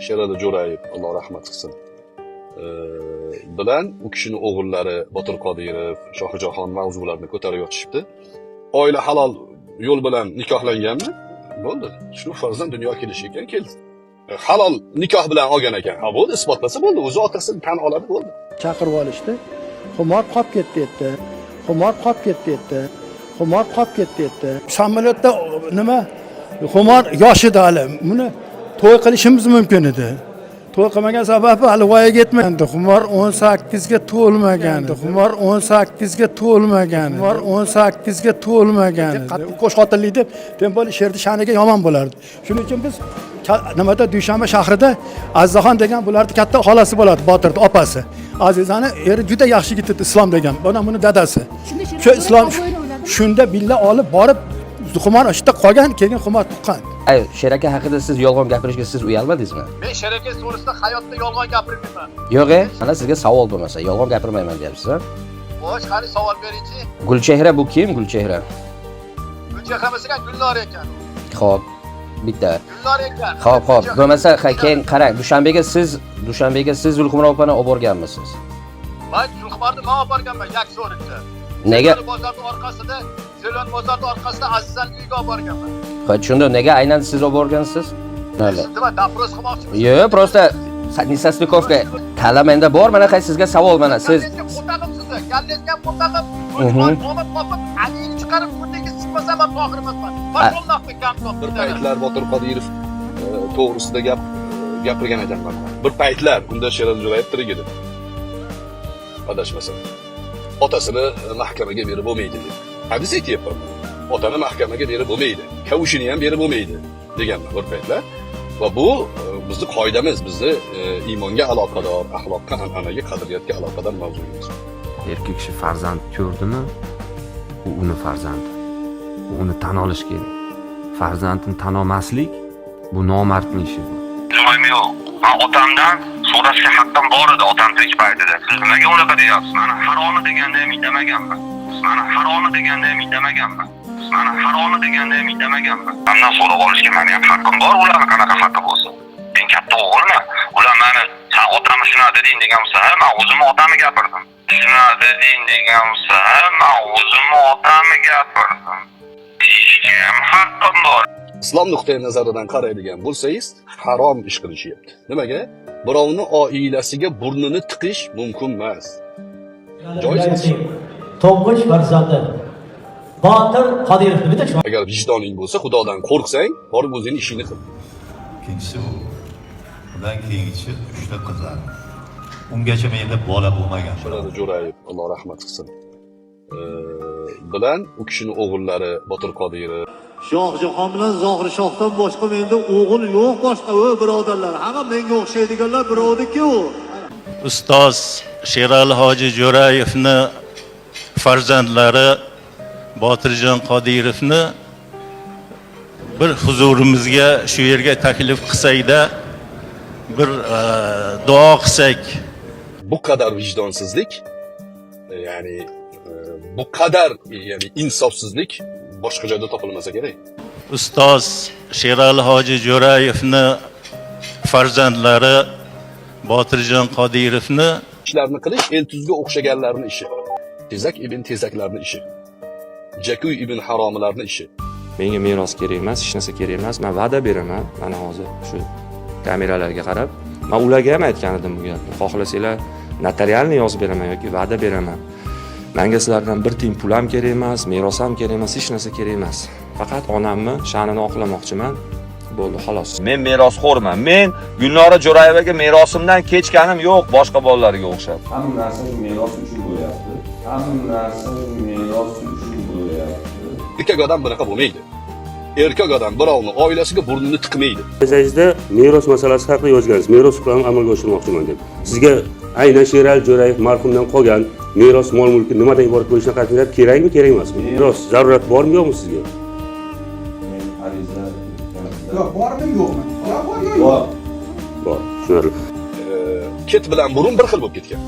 Sherali Jo'rayev, Alloh rahmat qilsin, bilan u kishini o'g'illari Botir Qodirov, Shohijahon mavzularini ko'tarib yotishibdi. Oila halol yo'l bilan nikohlanganmi? Bo'ldi. Shu farzand dunyoga kelishi ekan, keldi. Halol nikoh bilan olgan ekan. Ha, bo'ldi, isbotlasa bo'ldi, o'zi otasini tan oladi, bo'ldi. Chaqirib olishdi. Xumor qolib ketdi debdi. Xumor qolib ketdi debdi. Xumor qolib ketdi debdi. Samolyotda nima, Xumor yosh edi hali. Buni to'y qilishimiz mumkin edi. To'y qilmagan sababi hali voyaga yetmagandi. Xumor 18 ga to'lmagan. Xumor 18 ga to'lmagan. Xumor 18 ga to'lmagan. Qattiq qo'sh xotinlik deb, тем более sherni sha'niga yomon bo'lardi. Shuning uchun biz nimada, Dushanba shahrida Azizaxon degan bularni katta xolasi bo'ladi, Botirni opasi. Azizani eri juda yaxshi yigit edi, Islom degan. Mana buni dadasi. Shu Islom shunda billa olib borib, Xumor o'sha qolgan, keyin Xumor tuqqan. Ay, Sher aka haqida siz yolg'on gapirishga siz uyalmadingizmi? Men Sher aka to'g'risida hayotda yolg'on gapirmayman. Yo'q, e? Mana sizga savol bo'lmasa, yolg'on gapirmayman deyapsiz, a? Xo'sh, qani, savol beringchi. Gulchehra bu kim, Gulchehra? Gulchehra emas ekan, Gulnora ekan. Xo'p, bitta. Gulnora ekan. Xo'p. Bo'lmasa, keyin qarang, Dushanbega siz Zulxumor opani olib borganmisiz? Man Zulxumorni man olib borganman, Yakso'rikda. Nega? Zelon bozorning orqasida, Zelon bozorning orqasida Azizani uyiga olib borganman. Ha, tushundim. Nega aynan siz olib borgansiz? Mayli. Siz nima, допрос qilmoqchimisiz? Yo'q, просто несостыковка. Kalla menda bor, mana qaysi sizga savol, mana siz Kallangizga qo'tag'im sizni. Kallangizga qo'tag'im. Omad topib, adiyni chiqarib, ko'tingiz chiqmasa, man tohir emasman. Пошёл нахуй, гандон. Bir paytlar Botir Qodirov to'g'risida gap gapirgan ekanman. Bir paytlar unda Sherali Jo'rayev tirik edi. Adashmasam. Otasini mahkamaga berib bo'lmaydi deb. Hadis aytyapman. Otani mahkamaga berib bo'lmaydi. Kavushini ham berib bo'lmaydi deganman bir paytlar. Va bu bizni qoidamiz, bizni iymonga aloqador, axloqqa, an'anaga, qadriyatga aloqador mavzuyimiz. Erkak kishi farzand ko'rdimi, u uni farzandi, u uni tan olish kerak. Farzandini tan olmaslik bu nomardni ishi bu. Joyim yo'q. Man otamdan so'rashga haqqim bor edi otam tirik paytida. Siz nimaga unaqa deyapsiz? Mani haromi deganda ham indamaganman. Mani haromi deganda ham indamaganman. Mani haromi deganda ham indamaganman. Mandan so'rab olishga mani ham haqqim bor, ularni qanaqa haqqi bo'lsa. Men katta o'g'ilman. Ular mani "San otamni shunaqa deding" degan bo'lsa, ha, man o'zimni otamni gapirdim. "Shunaqa deding" degan bo'lsa, ha, man o'zimni otamni gapirdim. Deyishga ham haqqim bor. Islom nuqtai nazaridan qaraydigan bo'lsangiz, harom ish qilishyapti. Nimaga? Birovni oilasiga burnini tiqish mumkin emas. Joiz emas. To'ng'ich farzandi Botir Qodirovni bitta Agar vijdoning bo'lsa, Xudodan qo'rqsang, borib o'zingni ishingni qil. Ikkinchisi u. Undan keyingisi uchta qizlar. Ungacha menda bola bo'lmagan. Sherali Jo'rayev, Alloh rahmat qilsin, bilan u kishini o'g'illari Botir Qodirov, Shohjahon bilan Zohir shohdan boshqa menda o'g'il yo'q boshqa, o birodarlar. Hamma menga o'xshaydiganlar birovniki u. Ustoz Sherali hoji Jo'rayevni farzandlari Botirjon Qodirovni bir huzurimizga shu yerga taklif qilsakda, bir duo qilsak. Bu qadar vijdonsizlik, ya'ni bu qadar, ya'ni insofsizlik boshqa joyda topilmasa kerak. Ustoz Sherali hoji Jo'rayevni farzandlari Botirjon Qodirovni Ishlarni qilish eltuzga o'xshaganlarni ishi. Tezak ibn tezaklarni ishi. Jakuy ibn haromilarni ishi. Menga meros kerak emas, hech narsa kerak emas. Man va'da beraman, mana hozir shu kameralarga qarab man ularga ham aytgan edim bu gapni. Xohlasanglar, нотариальный yozib beraman yoki va'da beraman. Manga sizlardan bir tiyin pul ham kerak emas, meros ham kerak emas, hech narsa kerak emas. Faqat onamni sha'nini oqlamoqchiman, bo'ldi, xolos. Men merosxo'rman. Men Gulnora Jo'rayevaga merosimdan kechganim yo'q boshqa bolalarga o'xshab. Hamma narsa meros uchun bo'lyapti, hamma narsa meros uchun bo'lyapti. Erkak odam bunaqa bo'lmaydi. Erkak odam birovni oilasiga burnini tiqmaydi. Arizangizda meros masalasi haqida yozgansiz, meros huquqlarini amalga oshirmoqchiman deb. Sizga aynan Sherali Jo'rayev marhumdan qolgan meros mol mulki nimadan iborat bo'lishidan qat'iy nazar kerakmi, kerak emasmi? Meros zarurat bormi, yo'qmi sizga? Ariza Yo'q, bormi, yo'qmi? Yo bor, yo yo'q. Bor. Bor, tushunarli. Ket bilan burun bir xil bo'lib ketgan.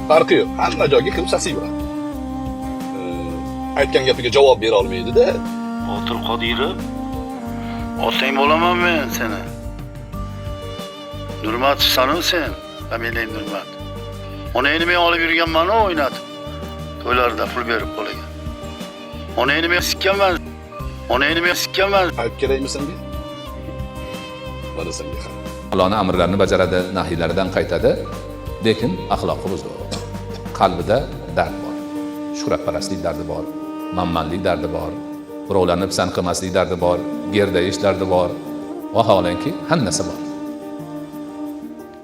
Farqi yo'q. Hamma joyga kirib sasiyveradi. Aytgan gapiga javob bera olmaydi-da. Botir Qodirov, otang bo'laman men seni. Nurmatovsan sen, familiyang Nurmat. Onangni men olib yurganman o'ynatib. To'ylarda pul berib bolaga. Onangni men sikkanman. Onangni men sikkanman. Ayb kerakmi senga? Mana senga ham. Allohning amrlarini bajaradi, nahiylaridan qaytadi, lekin axloqi buzuq. Qalbida dard bor. Shuhratparastlik dardi bor, manmanlik dardi bor, birovlarni pisand qilmaslik dardi bor, gerdayish dardi bor. Vaholanki, hammasi bor.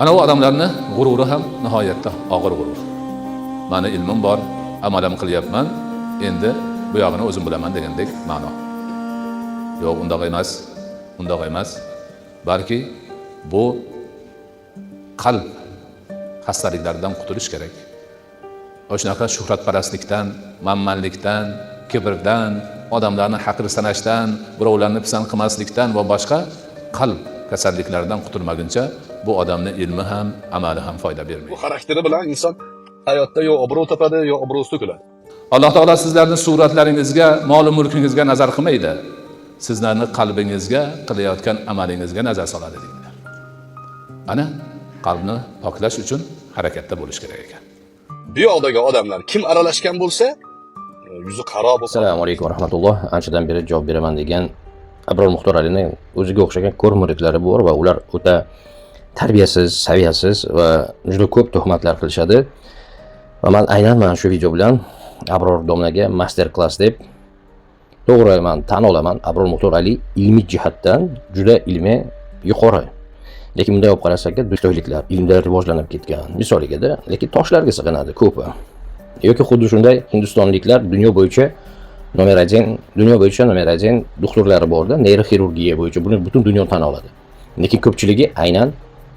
Ana u odamlarni g'ururi ham nihoyatda og'ir g'urur. Mani ilmim bor, amalim qilyapman, endi bu yog'ini o'zim bilaman degandek ma'no. Yo'q, undoq emas, undoq emas. Balki bu qalb xastaliklaridan qutulish kerak. O'shanaqa shuhratparastlikdan, manmanlikdan, kibrdan, odamlarni haqir sanashdan, birovlarni pisand qilmaslikdan va boshqa qalb kasalliklaridan qutulmaguncha bu odamning ilmi ham, amali ham foyda bermaydi. Bu xarakteri bilan inson hayotda yo obro' topadi, yo obro'si to'kiladi. Alloh taolo sizlarning suratlaringizga, mol mulkingizga nazar qilmaydi. Sizlarning qalbingizga, qilayotgan amalingizga nazar soladi deydilar. Ana qalbni poklash uchun harakatda bo'lish kerak ekan. Bu yoqdagi odamlar kim aralashgan bo'lsa, yuzi qaro bo'lsa. Assalomu alaykum va rahmatulloh. Anchadan beri javob beraman degan Abror Muxtor Alini o'ziga o'xshagan ko'r muridlari bor va ular o'ta tarbiyasiz, saviyasiz va juda ko'p tuhmatlar qilishadi. Va men aynan mana shu video bilan Abror domlaga master klass deb, to'g'ri, men tan olaman, Abror Muxtor Ali ilmiy jihatdan juda ilmi yuqori. Lekin bunday olib qarasak, xitoyliklar ilmda rivojlanib ketgan misoligida, lekin toshlarga sig'inadi ko'pi. Yoki xuddi shunday hindistonliklar dunyo bo'yicha nomer 1, dunyo bo'yicha nomer 1 doktorlari borda, neyroxirurgiya bo'yicha buni butun dunyo tan oladi. Lekin ko'pchiligi aynan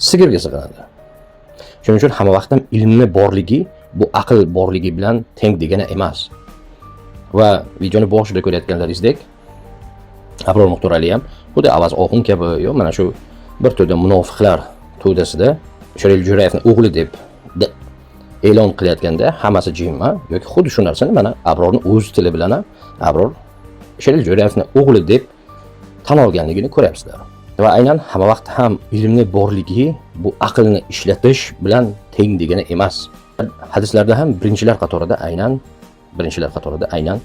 sigirga sig'inadi. Shuning uchun hamma vaqt ham ilmni borligi bu aql borligi bilan teng degani emas. Va videoni boshida ko'rayotganlaringizdek, Abror Muxtor Ali ham xuddi Avaz Oxun kabi yo mana shu bir to'da munofiqlar to'dasida Sherali Jo'rayevning o'g'li deb e'lon qilayotganda hammasi jimma yoki xuddi shu narsani mana Abrorning o'z tili bilan ham Abror Sherali Jo'rayevning o'g'li deb tan olganligini ko'ryapsizlar. Va aynan hamma vaqt ham ilmni borligi bu aqlni ishlatish bilan teng degani emas. Hadislarda ham birinchilar qatorida aynan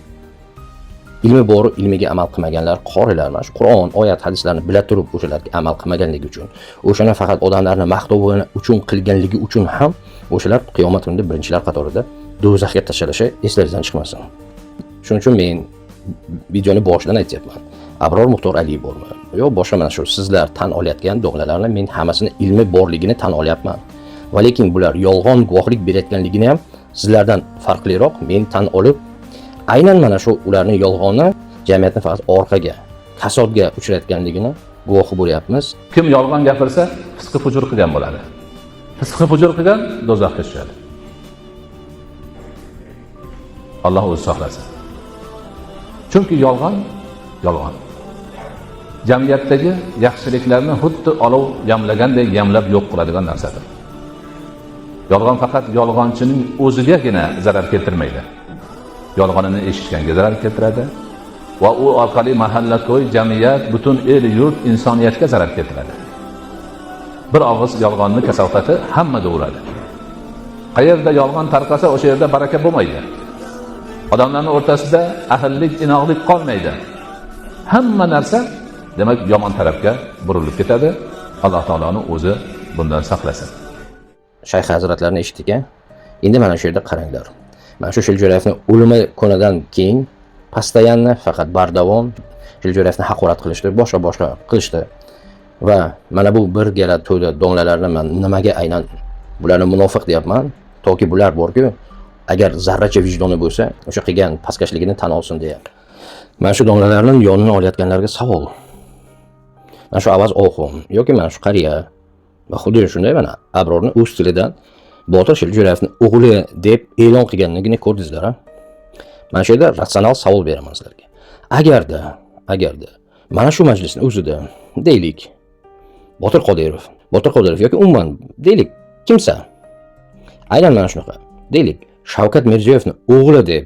ilmi bor, ilmiga amal qilmaganlar qorilar, mana shu Qur'on, oyat, hadislarni bila turib o'shalarga amal qilmaganligi uchun, o'shani faqat odamlarni maqtovi uchun qilganligi uchun ham o'shalar qiyomat kunida birinchilar qatorida do'zaxga tashlanishi eslaringizdan chiqmasin. Shuning uchun men videoni boshidan aytyapman. Abror Muxtor Ali bormi? Yo'q, boshqa mana shu sizlar tan olayotgan domlalarni men hammasini ilmi borligini tan olyapman. Va lekin bular yolg'on guvohlik berayotganligini ham sizlardan farqliroq men tan olib, aynan mana shu ularning yolg'oni jamiyatni faqat orqaga, kasodga uchratganligini guvohi bo'lyapmiz. Kim yolg'on gapirsa, fisqi fujur qilgan bo'ladi. Fisqi fujur qilgan do'zaxga tushadi. Alloh o'zi saqlasin. Chunki yolg'on yolg'on. Jamiyatdagi yaxshiliklarni xuddi olov yamlagandek yamlab yo'q qiladigan narsadir. Yolg'on faqat yolg'onchining o'zigagina zarar keltirmaydi. Yolg'onini eshitganga zarar keltiradi va u orqali mahalla, to'y, jamiyat, butun el, yurt, insoniyatga zarar keltiradi. Bir og'iz yolg'onning kasofati hammada uradi. Qayerda yolg'on tarqasa, o'sha yerda baraka bo'lmaydi. Odamlarning o'rtasida ahillik, inoqlik qolmaydi. Hamma narsa demak yomon tarafga burilib ketadi. Alloh taoloning o'zi bundan saqlasin. Shayx hazratlarini eshitdik, endi mana shu yerda qaranglar. Mana shu Sherali Jo'rayevning o'limi kunidan keyin постоянно faqat bardavom Sherali Jo'rayevni haqorat qilishdi, boshqa qilishdi. Va mana bu bir gala to'da domlalarni men nimaga aynan bularni munofiq deyapman, toki bular borku, agar zarracha vijdoni bo'lsa, o'sha qilgan pastkashligini tan olsin deya. Mana shu domlalarning yonini olayotganlarga savol. Mana shu Avaz Oxun yoki mana shu qariya va xuddi shunday mana Abrorni o'z tilidan Botir Sherali Jo'rayevning o'g'li deb e'lon qilganligini ko'rdingizlar, ha? Mana shu yerda ratsional savol beraman sizlarga. Agarda mana shu majlisning o'zida deylik Botir Qodirov yoki umuman deylik kimsa aynan mana shunaqa deylik Shavkat Mirziyoyevning o'g'li deb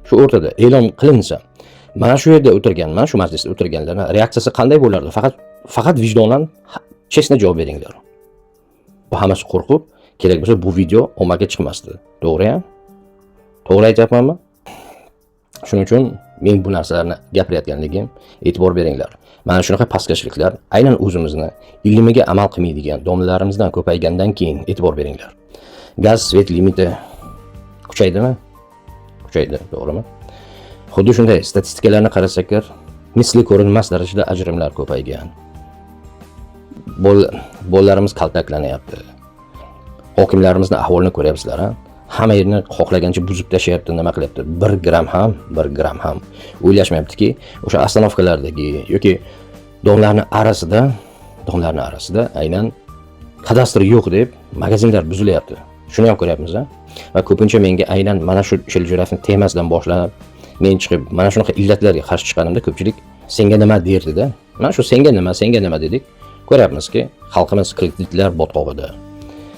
shu o'rtada e'lon qilinsa, mana shu yerda o'tirgan, mana shu majlisda o'tirganlarning reaksiyasi qanday bo'lardi? Faqat vijdonan chestna javob beringlar. Hammasi qo'rqib, kerak bo'lsa bu video ommaga chiqmasdi. To'g'ri-ya? To'g'ri aytyapmanmi? Shuning uchun men bu narsalarni gapirayotganligim, e'tibor beringlar. Mana shunaqa pastkashliklar aynan o'zimizni ilmiga amal qilmaydigan domlalarimizdan ko'paygandan keyin e'tibor beringlar. Gaz, svet limiti kuchaydimi? Kuchaydi, to'g'rimi? Xuddi shunday statistikalarni qarasak, misli ko'rinmas darajada ajrimlar ko'paygan. Bolalarimiz kaltaklanyapti. Hokimlarimizni ahvolini ko'ryapsizlar, ha? Hamma yerni xohlagancha buzib tashlayapti, nima qilyapti? 1 gram ham o'ylashmayaptiki, o'sha ostanovkalardagi yoki domlarni arasida aynan kadastr yo'q deb magazinlar buzilyapti. Shuni ham ko'ryapmiz, ha? Va ko'pincha menga aynan mana shu Sherali Jo'rayevning temasidan boshlanib, men chiqib mana shunaqa illatlarga qarshi chiqqanimda ko'pchilik senga nima derdi-da. Mana shu senga nima dedik. Ko'ryapmizki, xalqimiz kreditlar botqog'ida.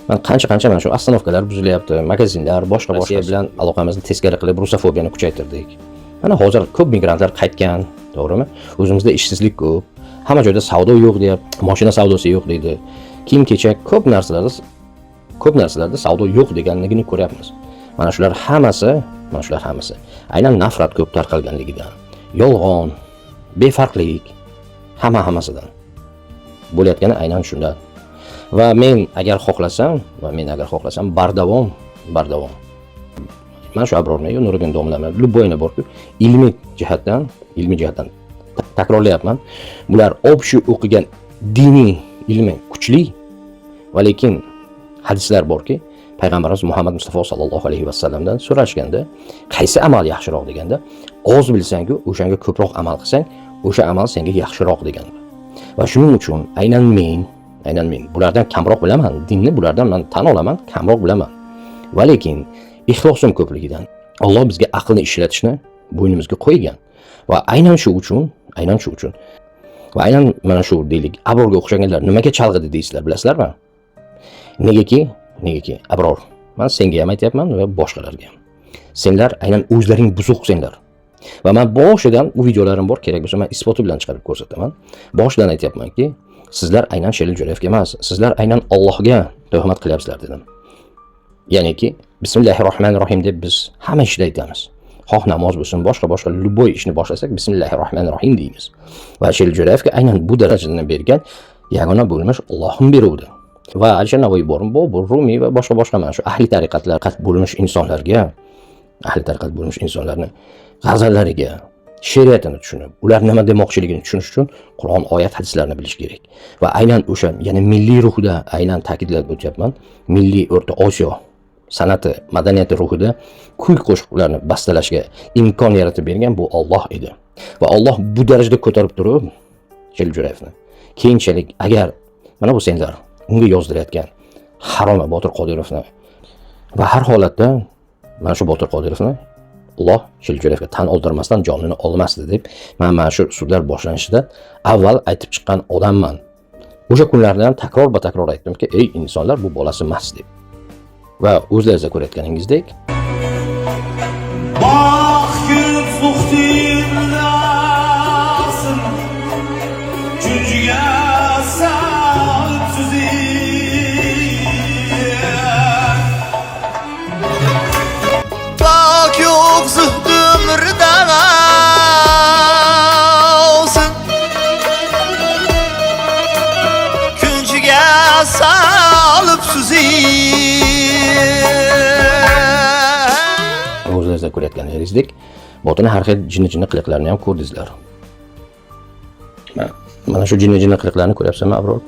Man qancha mana shu ostanovkalar buzilyapti, magazinlar, boshqa Rossiya bilan aloqamizni teskari qilib rusofobiyani kuchaytirdik. Mana hozir ko'p migrantlar qaytgan, to'g'rimi? O'zimizda ishsizlik ko'p, hamma joyda savdo yo'q deyapti, mashina savdosi yo'q deydi. Kiyim-kechak ko'p narsalarda savdo yo'q deganligini ko'ryapmiz. Mana shular hammasi aynan nafrat ko'p tarqalganligidan, yolg'on, befarqlik, hammasidan bo'layotgani aynan shundan. Va men agar xohlasam bardavom mana shu Abrorni yo Nuriddin domlani любойni borku, ilmiy jihatdan takrorlayapman. Bular общий o'qigan diniy ilmi kuchli, va lekin hadislar borki, payg'ambarimiz Muhammad Mustafa sallallohu alayhi vasallamdan so'rashganda, qaysi amal yaxshiroq deganda, oz bilsang-ku, o'shanga ko'proq amal qilsang, o'sha amal senga yaxshiroq degan. Va shuning uchun aynan men bulardan kamroq bilaman, dinni bulardan men tan olaman, kamroq bilaman. Va lekin ixlosim ko'pligidan Alloh bizga aqlni ishlatishni bo'ynimizga qo'ygan. Va aynan shu uchun va aynan mana shu deylik, Abrorga o'xshaganlar nimaga chalg'idi deysizlar, bilasizlarmi? Negaki Abror, men senga ham aytyapman va boshqalarga ham. Senlar aynan o'zlaring buzuqsanglar. Va men boshidan u videolarim bor, kerak bo'lsa men isboti bilan chiqarib ko'rsataman. Boshidan aytyapmanki, sizlar aynan Sherali Jo'rayevga emas, sizlar aynan Allohga tuhmat qilyapsizlar dedim. Ya'niki Bismillahirrohmanirrohim deb biz hamma ishda aytamiz. Xoh namoz bo'lsin, boshqa любой ishni boshlasak Bismillahirrohmanirrohim deymiz. Va Sherali Jo'rayevga aynan bu darajani bergan yagona bo'lmish Allohim beruvdi. Va Alisher Navoiy bormi, Bobur, Rumiy va boshqa mana shu ahli tariqatlar qat bo'lmish insonlarga, ahli tariqat bo'lmish insonlarni g'azallariga, she'riyatini tushunib, ular nima demoqchiligini tushunish uchun Qur'on, oyat, hadislarni bilish kerak. Va aynan o'sha, ya'ni milliy ruhida, aynan ta'kidlab o'tyapman, milliy O'rta Osiyo san'ati, madaniyati ruhida kuy qo'shiqlarni bastalashga imkon yaratib bergan bu Alloh edi. Va Alloh bu darajada ko'tarib turib Sherali Jo'rayevni keyinchalik agar mana bu senlar unga yozdirayotgan haroma Botir Qodirovni va har holatda mana shu Botir Qodirovni Alloh Sherali Jo'rayevga tan oldirmasdan jonini olmasdi deb men mana shu sudlar boshlanishida avval aytib chiqqan odamman. O'sha kunlarda ham takror-ba-takror aytdimki, ey insonlar, bu bolasi emas deb. Va o'zlaringiz ko'rayotganingizdek, o'zlaringiz ko'rayotganingizdek, Botirni har xil jinni-jinni qiliqlarini ham ko'rdingizlar. Mana shu jinni-jinni qiliqlarni ko'ryapsanmi, Abror?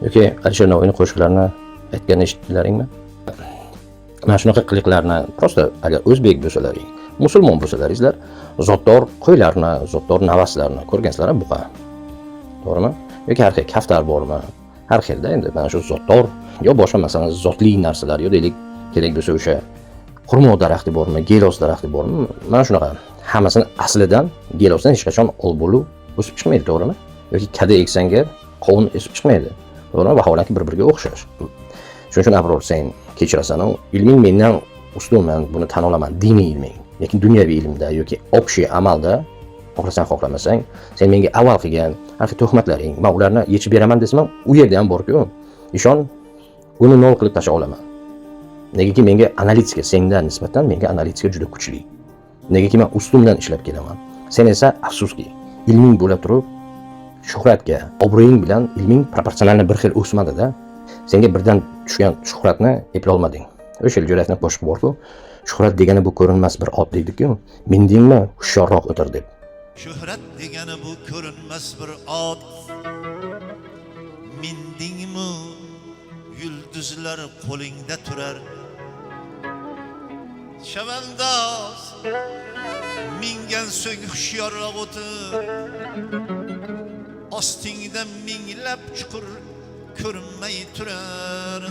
Yoki Alisher Navoiyning qo'shiqlarini aytganini eshitdilaringmi? Mana shunaqa qiliqlarni prosta agar o'zbek bo'lsalaring, musulmon bo'lsalaringizlar, zotdor qo'ylarni, zotdor navaslarni ko'rgansizlar, buqa. To'g'rimi? Yoki har xil kaftar bormi? Har xilda endi mana shu zotdor yo boshqa masalan zotli narsalar, yo deylik kerak bo'lsa o'sha xurmo daraxti bormi, gelos daraxti bormi? Mana shunaqa hammasini aslidan gelosdan hech qachon olbolu o'sib chiqmaydi, to'g'rimi? Yoki kada eksanga qovun o'sib chiqmaydi. To'g'rimi? Vaholanki bir-biriga o'xshash. Shuning uchun Abror, sen kechirasan, ilming mendan ustun, men buni tan olaman, diniy ilming. Lekin dunyoviy ilmda yoki общий amalda xohlasang xohlamasang, sen menga avval qilgan har xil tuhmatlaring, men ularni yechib beraman desam, u yerda ham bor-ku. Ishon, Uni nol qilib tashlay olaman. Negaki menga analitika sendan nisbatan menga analitika juda kuchli. Negaki men ustimdan ishlab kelaman. Sen esa afsuski ilming bo'la turib shuhratga, obro'ying bilan ilming proporsionalni bir xil o'smadi-da. Senga birdan tushgan shuhratni eplolmading. O'sha Jo'rayevni qo'shiq bor-ku. Shuhrat degani bu ko'rinmas bir ot deydi-ku. Mindingmi, hushyorroq o'tir deb. Shuhrat degani bu ko'rinmas bir ot. Mindingmi, yulduzlar qo'lingda turar. Chavandoz mingan so'ng hushyorroq o'tir. Ostingda minglab chuqur ko'rinmay turar.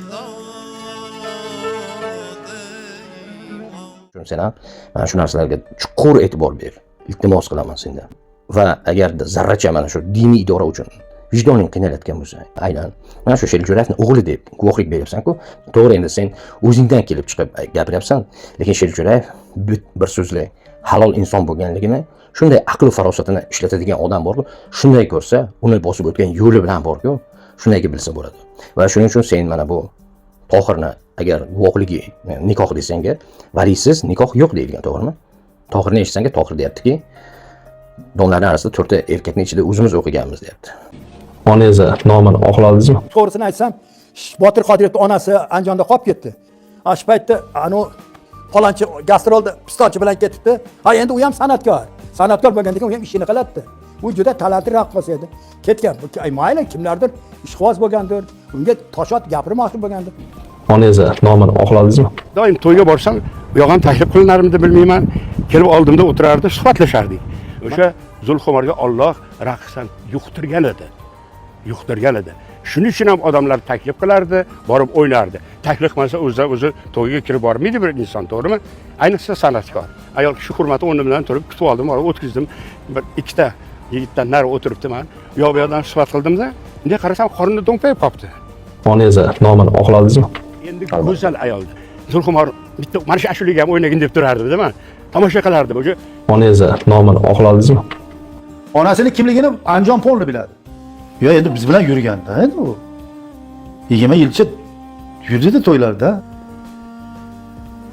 Sen ham mana shu narsalarga chuqur e'tibor ber. Iltimos qilaman sendan. Va agarda zarracha mana shu diniy idora uchun vijdoning qiynalayotgan bo'lsa, aynan mana shu Sherali Jo'rayevning o'g'li deb guvohlik beryapsan-ku. To'g'ri, endi sen o'zingdan kelib chiqib gapiryapsan, lekin Sherali Jo'rayev bir so'zli halol inson bo'lganligini, shunday aql va farosatini ishlatadigan odam bor-ku, shunday ko'rsa, uni bosib o'tgan yo'li bilan bor-ku, shundayki bilsa bo'ladi. Va shuning uchun sen mana bu Tohirni agar guvohligi nikoh desangga, valisiz nikoh yo'q deyilgan, to'g'rimi? Tohirni eshitsangga Tohir deyaptiki, domlalar orasida 4 ta erkakning ichida o'zimiz o'qiganmiz deyapti. Onangizni nomini oqladingizmi? To'g'risini aytsam, Botir Qodirovning onasi Andijonda qolib ketdi. Shu paytda anu falonchi gastrolda pistonchi bilan ketibdi. Ha, endi u ham san'atkor. San'atkor bo'lgandan keyin u ham ishini qiladi. U juda talantli raqqos edi. Ketgan. Mayli, kimlardir ishqiboz bo'lgandir, unga tosh otib gapirmoqchi bo'lgandir. Onangizni nomini oqladingizmi? Doim to'yga borsam, u yoq ham taklif qilinarmidi bilmayman. Kelib oldimda o'tirardi, suhbatlashardik. O'sha Zulxumorga Alloh raqsdan yuqtirgan edi. Yuqtirgan edi. Shuning uchun ham odamlar taklif qilardi, borib o'ynardi. Taklif qilmasa o'zi to'yga kirib bormaydi bir inson, to'g'rimi? Ayniqsa san'atkor. Ayol kishi hurmati o'rni bilan turib kutib oldim, borib o'tkazdim. Bir ikkita yigitdan nari o'tiribdi man. U yoq bu yoqdan suhbat qildimda, bunday qarasam qorni do'mpayib qopti. Onangizni nomini oqladingizmi? Endi go'zal ayoldi. Zulxumor bitta mana shu ashulaga ham o'ynagin deb turardi, deyman. Tomosha qilardim o'sha. Onangizni nomini oqladingizmi? Onasini kimligini Andijon polni biladi. Yo, endi biz bilan yurganda endi u. 20 yilcha yurdi to'ylarda.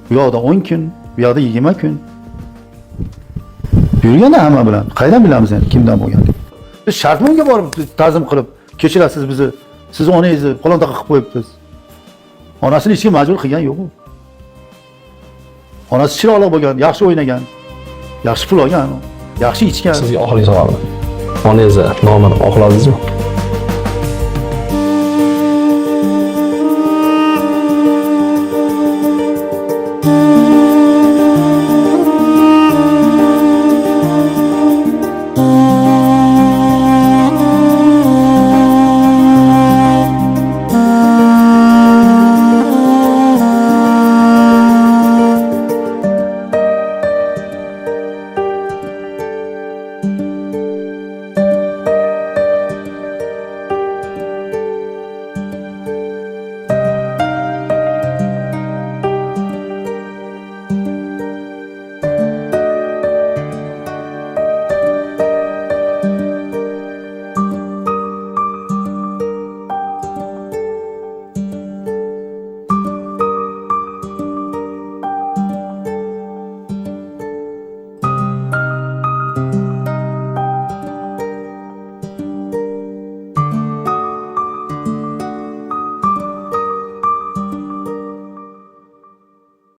Bu yoqda 10 kun, bu yoqda 20 kun. Yurganda hamma bilan. Qaydan bilamiz endi kimdan bo'lganligini? Biz shartmi unga borib ta'zim qilib, kechirasiz bizni, siz onangizni falontaqa qilib qo'yibmiz. Onasini hech kim majbur qilgan yo'q u. Onasi chiroyli bo'lgan, yaxshi o'ynagan, yaxshi pul olgan, yaxshi ichgan. Sizga oxirgi savolim. Onangizni nomini oqladingizmi?